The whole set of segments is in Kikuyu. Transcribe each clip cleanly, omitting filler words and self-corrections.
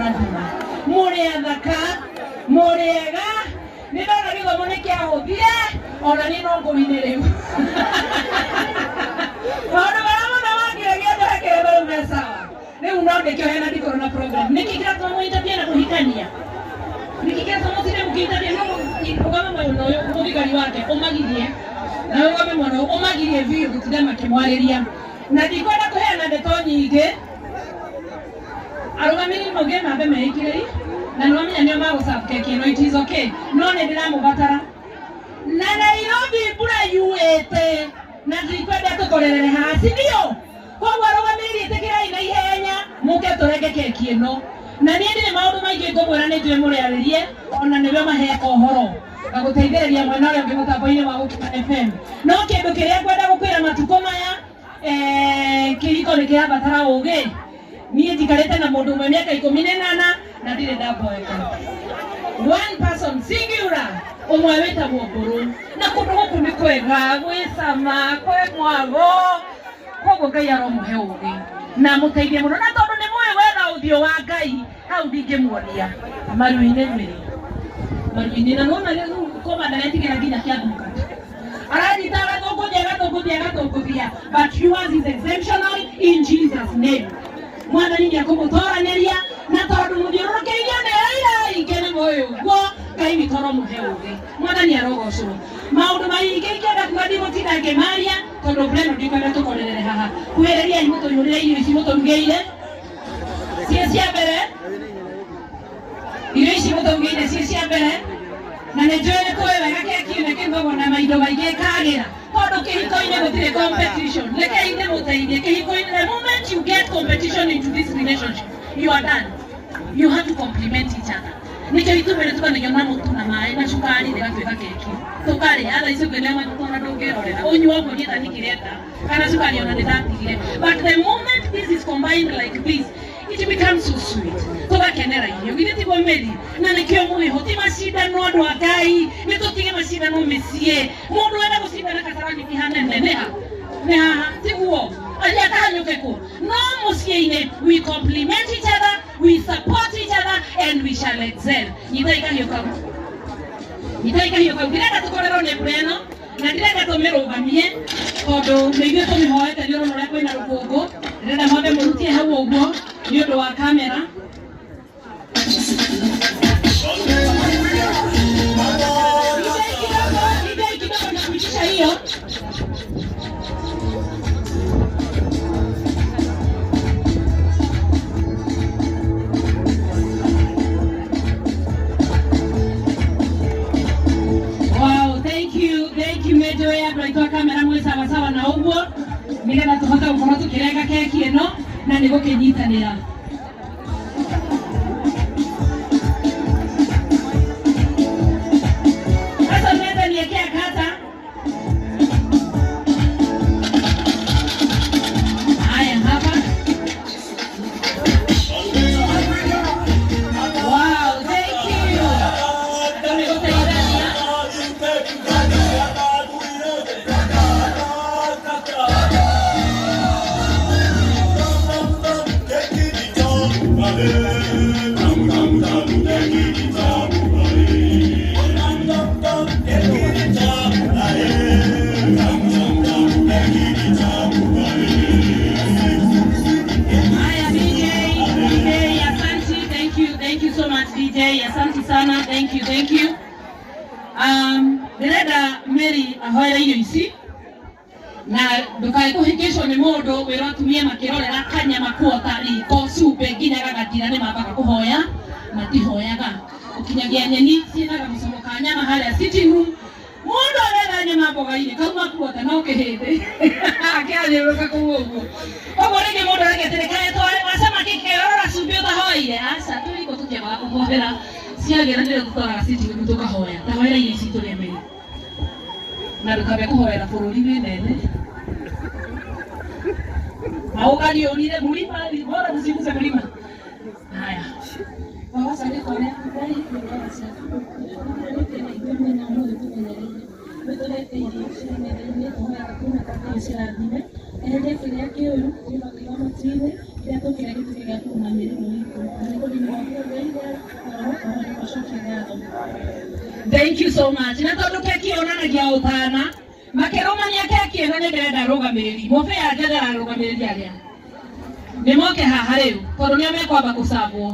Amũrathime. Mũrĩ athaka, mũrĩ ega, nĩ ndona gĩthomo nĩ kĩahũthire, ona niĩ no ngũwine rĩu. Maũndũ marĩa mothe mangĩregia njohe kĩremba rĩu me sawa. Rĩu no ndĩkĩohe na ndikorwo na problem. Nĩkĩ kĩratũma mũintabie na kũhikania? Nĩkĩ kĩratũma mũtinde mũkĩintabia? No ũgame mwena ũyũ mũthigari wake ũmagirie, na ũgame mwena ũyũ ũmagirie biũ gũtinda makĩmwarĩria. Na ndikwenda kũheana ndeto nyingĩ, arũgamĩrĩri mauge mambe meĩkĩrei, na nĩwamenya nĩo magũserve keki ĩno, it is okay, no nĩ ndĩramũbatara. Na Nairobi mbura yuĩte na ndikwenda tũkorerere haha, si ndio? Koguo arũgamĩrĩri ĩtĩkĩrai na ihenya mũke tũrenge keki ĩno. Na niĩ ndirĩ maũndũ maingĩ ngũmwĩra, nĩ njũĩ mũrĩarĩrie, ona nĩwe maheka ũhoro ngagũteithĩrĩria mwena ũrĩa ũngĩ mũtambo-inĩ wa Gũkĩma FM. No kĩndũ kĩrĩa ngwenda gũkwĩra matukũ maya, kĩhiko nĩ kĩrabatara ũgĩ. Niĩ njikarĩte na mũndũ ũmwe mĩaka 18 na ndirĩ ndamboeka. One person singular, ũmwe wĩtagwo Mbũrũ. Na kũndũ gũkũ nĩ kwega, gwĩ cama, kwĩ mwago. Koguo Ngai aromũhe ũgĩ na amũteithie mũno, na tondũ nĩ mũĩ wetha ũthiũ wa Ngai, hau ndingĩmuonia maru-inĩ mĩrĩ maru-inĩ. Na nona rĩu koma ndaretigĩra nginya kĩambu aranyita agathũngũthia agathũngũthia agathũngũthia, but yours is exceptional in Jesus name. Mwathani nĩ ekũmũtoranĩria, na tondũ mũthiũrũrũkĩirio nĩ aira aingĩ nĩ mũĩ ũguo, Ngai witũ aromũhe ũgĩ. Mwathani arogocwo. Maũndũ maingĩ ingĩenda kuga ndigũtinda ngĩmaria tondũ mbura ĩno ndikwenda tũkorerere haha. Kuhĩrĩriai mũtũihũrĩre irio ici mũtũrugĩire ciĩ cia mbere, irio ici mũtũrugĩire ciĩ cia mbere, na nĩ njũĩ nĩ tũĩ wega keki ĩno ĩkĩrugagwo na maindo maingĩ ĩkagĩra, tondũ kĩhiko-inĩ gũtirĩ competition. Rekei ndĩmũteithie, kĩhiko-inĩ the moment you get competition into this relationship, you are done. You have to complement each other. Nĩkĩo itumbĩ rĩtukanagio na mũtu na maĩ na cukari rĩgatuĩka keki tũkarĩa. Thaa ici ũngĩrĩa matatũ ona ndũngĩrorera ũnyua ũguo niĩ thani ngĩrenda kana cukari ona nĩ ndatigire, but the moment this is combined like this, it becomes so sweet, tũgakenera irio. Githĩ tiguo mĩri? Na nĩkĩo mwĩho ti macindano, andũ a Ngai, nĩ tũtige macindano mĩciĩ. Mũndũ wenda gũcindana Kasarani ti hanene, nĩ ha nĩ haha, tiguo athiĩ akahanyũke kũ. No mũciĩ-inĩ we complement each other, we support each other and we shall excel. Nyitai kahiũ kau, nyitai kahiũ kau. Ndĩrenda tũkorerwo nĩ mbura ĩno na ndĩrenda tũmĩrũgamie tondũ nĩ ithuĩ tũmĩhoete. Nĩ ũrona ũrĩa kwĩna rũkũngũ. Ndĩrenda mwambe mũrutie hau ũguo nĩ ũndũ wa kamera. Itai kidogo, itai kidogo na kuitisha hiyo. Wow, thank you, thank you Mejo ya andũ aitũ a kamera mwĩ sawa sawa na ũguo nĩgetha tũhote gũkorwo tũkĩrenga keki ĩno na nĩ gũkĩnyitanĩra. Sasa meza niekea kata. Haya hapa. Wow, thank you. Tumekuteithania. Haya DJ, DJ, asante, thank you so much DJ, asante sana, thank you, thank you. Ndĩrenda Mary ahoere irio ici na ndukae kũhĩngĩcwo nĩ mũndũ wĩra atumia makĩrorera kanyama kuota riko cumbĩ nginya gagathira. Nĩ mambaga kũhoya? Matihoyaga. Ũkinyagia nyeni ciĩna gamucamo ka nyama harĩa sitting room, mũndũ aretha nyama mboga-inĩ kauma kuota no kĩhĩndĩ akĩathiũrũrũka kũu ũguo. Koguo rĩngĩ mũndũ arauga atĩrĩ, kaĩ tware wacama kĩkerora cumbĩ ũtahoire? Aca, twĩ riko tũtiambaga kũhoera ciagĩra, nĩrĩo tũtwaraga sitting room tũkahoya. Tahoera irio ici tũrĩe, Mary, na ndũkambe kũhoera bũrũri wĩ nene maũgariũrire mlima, bora msiguze mlima. Haya. Wagoca rĩtwa rĩaku Ngai nĩ ũndũ wa ciaku tũkena ithuĩ mũthenya ũmũthĩ tũmenyereire nĩtũrete irio cia metha-inĩ. Tũhoyaga kuma ta Ngai ũcirathime, eherie kĩrĩa kĩũru kiuma kiuma matu-inĩ. Rĩrĩa tũkĩra gĩtugĩ gĩa kũrũgamĩrĩrwo witũ, na nĩ kũnina gwaku Ngai na roho nĩ gũcokia ngatho. Thank you so much. Na tondu keki yonanagia ũtana, makĩrũmania keki ĩno nĩ ndĩrenda arũgamĩrĩri. Mũbĩa njethera arũgamĩrĩri arĩa. Nĩ moke haha rĩu, tondũ nĩo mekwamba gũcabwo.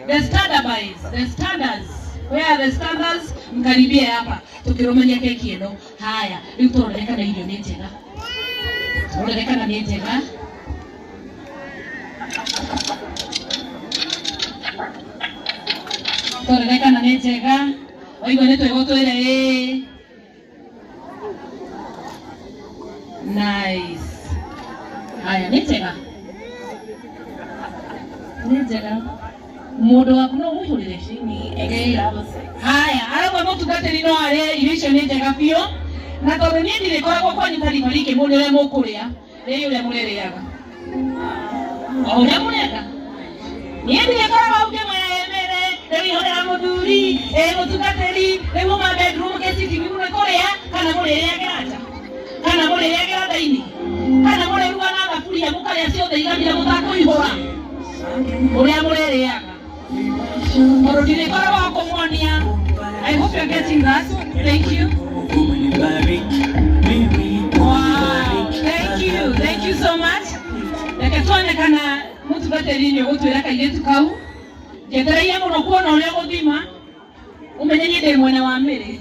The standards, the standards. Where are the standards? Mkaribie hapa tukĩrũmania keki ĩno. Haya, rĩu tũrore kana irio nĩ njega. Tũrore kana nĩ njega. Tũrore kana nĩ njega. Waigua nĩ twĩgũ twĩre ĩĩ. Nice. Haya, nĩ njega. Nĩ njega. Mũndũ waku no ũmũihũrĩre. Genie X double six. Haya, arauga mũtungatĩri no arĩe irio icio nĩ njega biũ. Na tondũ niĩ ndirĩkoragwo kwanyu ta ribariki mũrĩ ũrĩa mũkũrĩa, rĩai ũrĩa mũrĩrĩaga. O ũrĩa mũrenda. Niĩ ndirĩkoragwo hau ngĩmwĩra ĩ mĩrĩ, rĩu ihũrĩra mũthuri, ĩ mũtungatĩri, rĩu uma bedroom gĩ sitting room nĩ kũrĩa, kana mũrĩrĩagĩra nja, kana mũrĩrĩagĩra dining, kana mũrĩruga na thaburia mũkarĩa ciothe igathira mũtakũihũra. Ũrĩa mũrĩrĩaga. Tondũ ndirĩkoragwo wa kũmuonia. I hope you're getting that. Thank you. Wow. Thank you. Thank you so much. Reke tuone kana mũtungatĩri nĩ ũgũtwĩra kairĩtu kau. Njetereire mũno kuona ũrĩa ũgũthima. Ũmenye niĩ ndĩ mwena wa Mĩrĩ.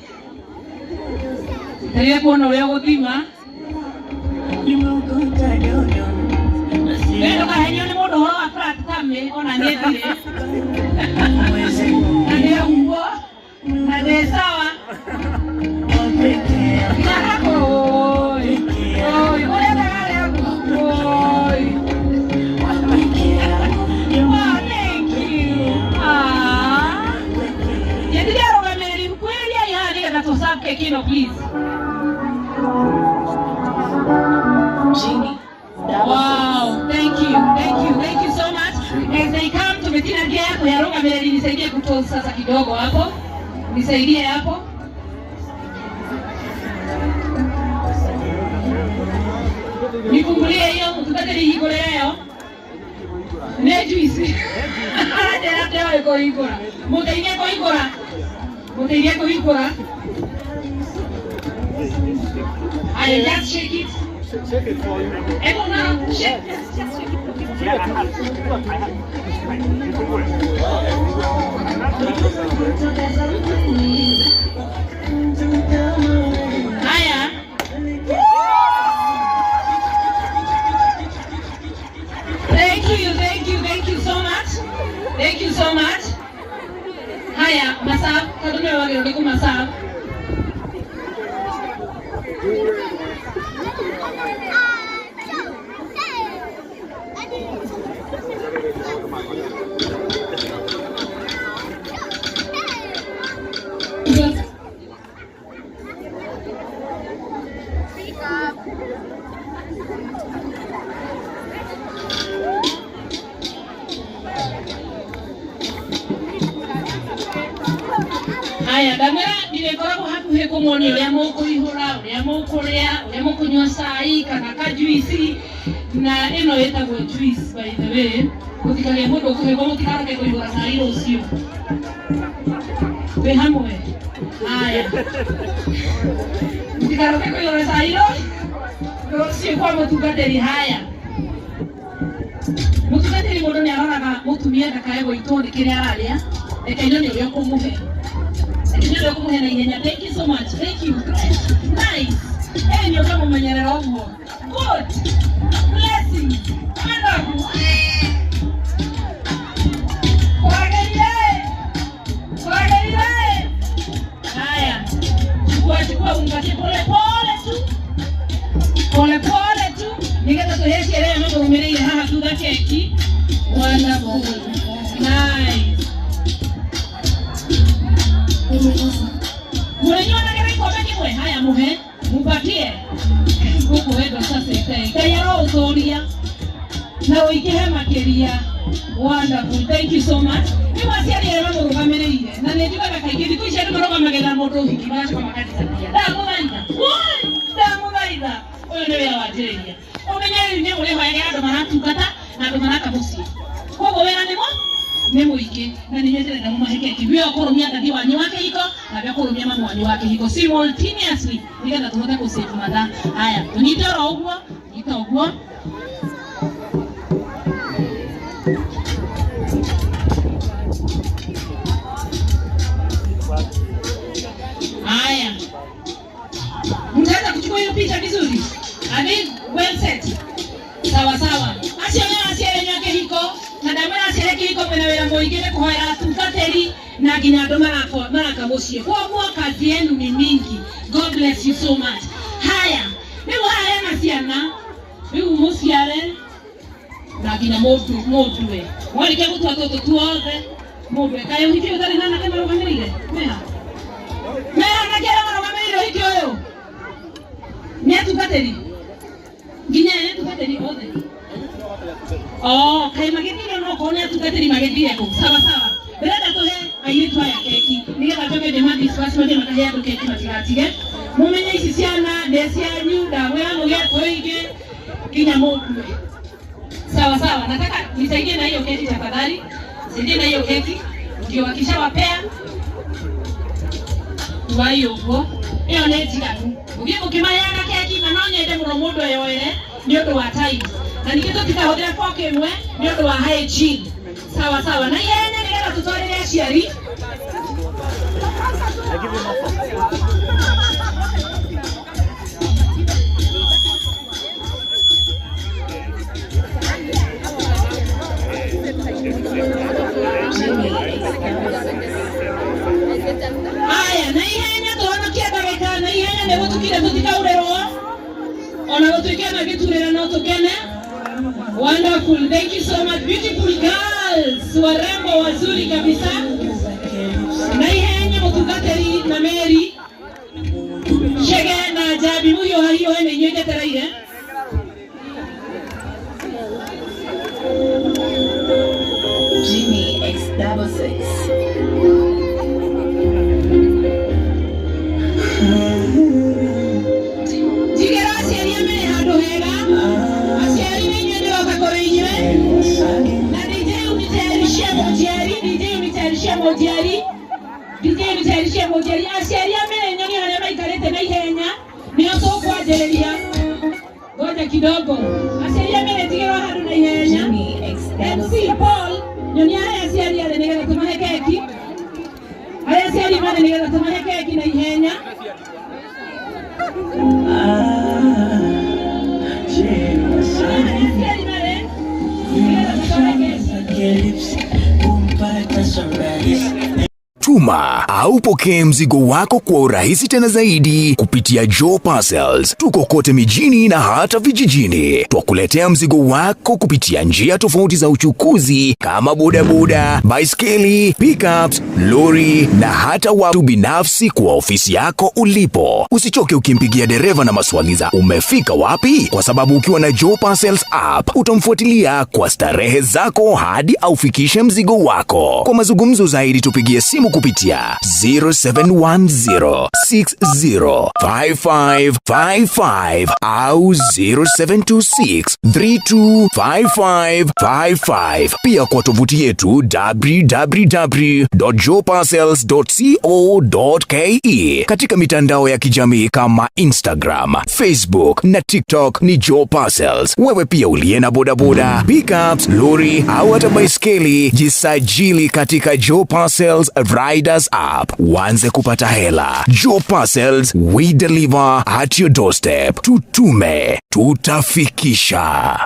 Njetereire kuona ũrĩa ũgũthima. We ndũkahenio nĩ mũndũ ũhoro wa flat tummy ona niĩ ndirĩ. Na nĩ ũguo. Na ndĩ sawa. Oi, oi, ũrĩa oi. Oh, thank you. Ah. Nyendire arũgamĩrĩri kwĩrĩriai haha nĩgetha tũserve keki ĩno please. Genie double Wow, thank you, thank you, thank you so much. As they come tumetina yako ya arũgamĩrĩri nisaidie kutoa sasa kidogo hapo. Nisaidie hapo. Nifungulie hiyo mtungatĩri hingũrĩre yo. Nĩ juice. Aranjĩra ndoĩ kũhingũra. Mũteithie kũhingũra. Mũteithie kũhingũra. I just shake it. Shake it for you. Ebu na shake. Just shake it. Yeah, I have. I have. Haya. Thank you, thank you, thank you so much. Thank you so much. Haya, masab, tondu nĩwe wagĩrĩirwo nĩ kũmasab. Haya, ndamwĩra ndirĩkoragwo hakuhĩ kũmuonia ũrĩa mũkũihũra, ũrĩa mũkũrĩa, ũrĩa mũkũnyua cai kana kajuici na ĩno ĩtagwo juice by the way. Gũtikagĩe mũndũ ũkũhĩngwo mũtikaroke kũihũra cai rũciũ. Twĩ hamwe. Haya. Mũtikaroke kũihũra cai rũciũ kwa mũtungatĩri. Haya. Mũtungatĩri mũndũ nĩ aroraga mũtumia ndakae gũitwo nĩ kĩrĩa ararĩa. Reke nyone ũrĩa ũkũmũhe. Ndio kumuhe na ihenya. Thank you so much. Thank you. Great. Nice. Eh, ndio kama umenyerera ũguo. Good. Blessings. Wonderful. Kwagerire. Kwagerire. Haya. Chukua chukua ungatie pole pole tu. Pole pole tu. Nigetha tuhe sherehe mamũrũmĩrĩire haha thutha keki. Wonderful. Nice. Mũrĩnyuanagĩra ikombe kĩmwe? Haya, mũhe mupatie gũkũ wendo sasa Ngai aroũtũria na ũingĩhe makĩria. Wonderful, thank you so much. Rĩu aciari arĩa mamũrũgamĩrĩire na nĩ njugaga kaingĩ thikũ ici andũ marũgamagĩrĩra mũndũ ũhiki magacoka makadisappear. Ndamũthaitha, woi, ndamũthaitha, ũyũ nĩ wĩra wanjĩrĩria. Ũmenye rĩu nĩ ũrĩhoyagĩra andũ maratungata na Na andũ maraka mũciĩ, koguo wĩra nĩmo nĩ mũingĩ, na nĩ ndĩrenda mũmahe keki we ũkũrũmia ndathi wanyu wa kĩhiko na we ũkũrũmia mamu wanyu wa kĩhiko simultaneously, nĩgetha tũhote gũ save mathaa. Haya, tũnyite oro ũguo, nyita ũguo. Haya, mtaweza kuchukua hiyo picha vizuri? Are they well set? Sawa sawa. Acio nĩ aciari anyu a kĩhiko, na ndamwĩra aciari a kĩhiko mwĩna wĩra mũingĩ nĩ kũhoera atungatĩri na nginya andũ maraka mũciĩ. Koguo kazi yenu ni mingi. God bless you so much. Haya, rĩu haha hena ciana, rĩu mũciare na nginya mũndue. Mwarĩkia gũtua tũtũ tuothe, mũndue. Kaĩ ũhiki ũyũ ũtarĩ na anake marũgamĩrĩire? Meha? Meha anake arĩa marũgamĩrĩire ũhiki ũyũ? Nĩ atungatĩri? Nginya nĩ atungatĩri othe? Oh, kaĩ magĩthire no korwo nĩ atungatĩri magĩthire kũ? Sawa sawa. Ndĩrenda tũhe airĩtu aya keki nĩgetha njoke ndĩma disperse mathiĩ makahe andũ keki matigatige. Mũmenye ici ciana nĩ cianyu, ndamwĩra mũgĩe tũingĩ nginya mũkue. Sawa sawa, nataka nisaidie na hiyo keki tafadhali. Nisaidie na hiyo keki ndio wakishawapea tuwai ũguo, ĩyo nĩ njiganu. Mũthiĩ mũkĩmaheaga keki, na no nyende mũno mũndũ eyoere nĩ ũndũ wa time, na ningĩ tũtikahũthĩra fork ĩmwe nĩ ũndũ wa hygiene. Sawa sawa, na ihenya nĩgetha tũtwarĩre aciari. I give you more fork. Aya, na ihenya tũhonokie ndagĩka, na ihenya nĩ gũtukire, tũtikaurĩrwo ona gũtuĩke magĩturĩra no tũkene. Wonderful, thank you so much, beautiful girls, warembo wazuri kabisa. Na ihenya mũtungatĩri na Mary Chege na Njambi, mũhiũhahiũhe, nĩ inyuĩ njetereire. Jimmy X 66. Njigĩra aciari amere handũ hega. Aciari, nĩ inyuĩ ndĩroka kũrĩ inyuĩ. Na DJ unitayarishie mũnjiari, DJ unitayarishie mũnjiari, DJ unitayarishie mũnjiari. Aciari amere nyonie harĩa maikarĩte na ihenya, nĩo tũkwanjĩrĩria. Ngoja kidogo. Aciari amere tigĩrwo handũ na ihenya. Jimmy X double MC Paul, nyonia harĩa aciari arĩ nĩgetha tũmahe keki, harĩa aciari marĩ nĩgetha tũmahe keki na ihenya. Harĩa aciari marĩ nĩgetha tũtware keki. Tuma au pokee mzigo wako kwa urahisi tena zaidi kupitia Joe Parcels. Tuko kote mijini na hata vijijini. Twakuletea mzigo wako kupitia njia tofauti za uchukuzi kama bodaboda, baiskeli, pickups, lori na hata watu binafsi kwa ofisi yako ulipo. Usichoke ukimpigia dereva na maswali za umefika wapi, kwa sababu ukiwa na Joe Parcels app utamfuatilia kwa starehe zako hadi aufikishe mzigo wako. Kwa mazungumzo zaidi tupigie simu kupitia 0710605555 au 0726325555. Pia kwa tovuti yetu www.joeparcels.co.ke. Katika mitandao ya kijamii kama Instagram, Facebook na TikTok ni Joe Parcels. Wewe pia uliye na bodaboda, pickups, lori au hata baiskeli, jisajili katika Joe Parcels Riders app uanze kupata hela. Joe Parcels, we deliver at your doorstep. Tutume, tutafikisha.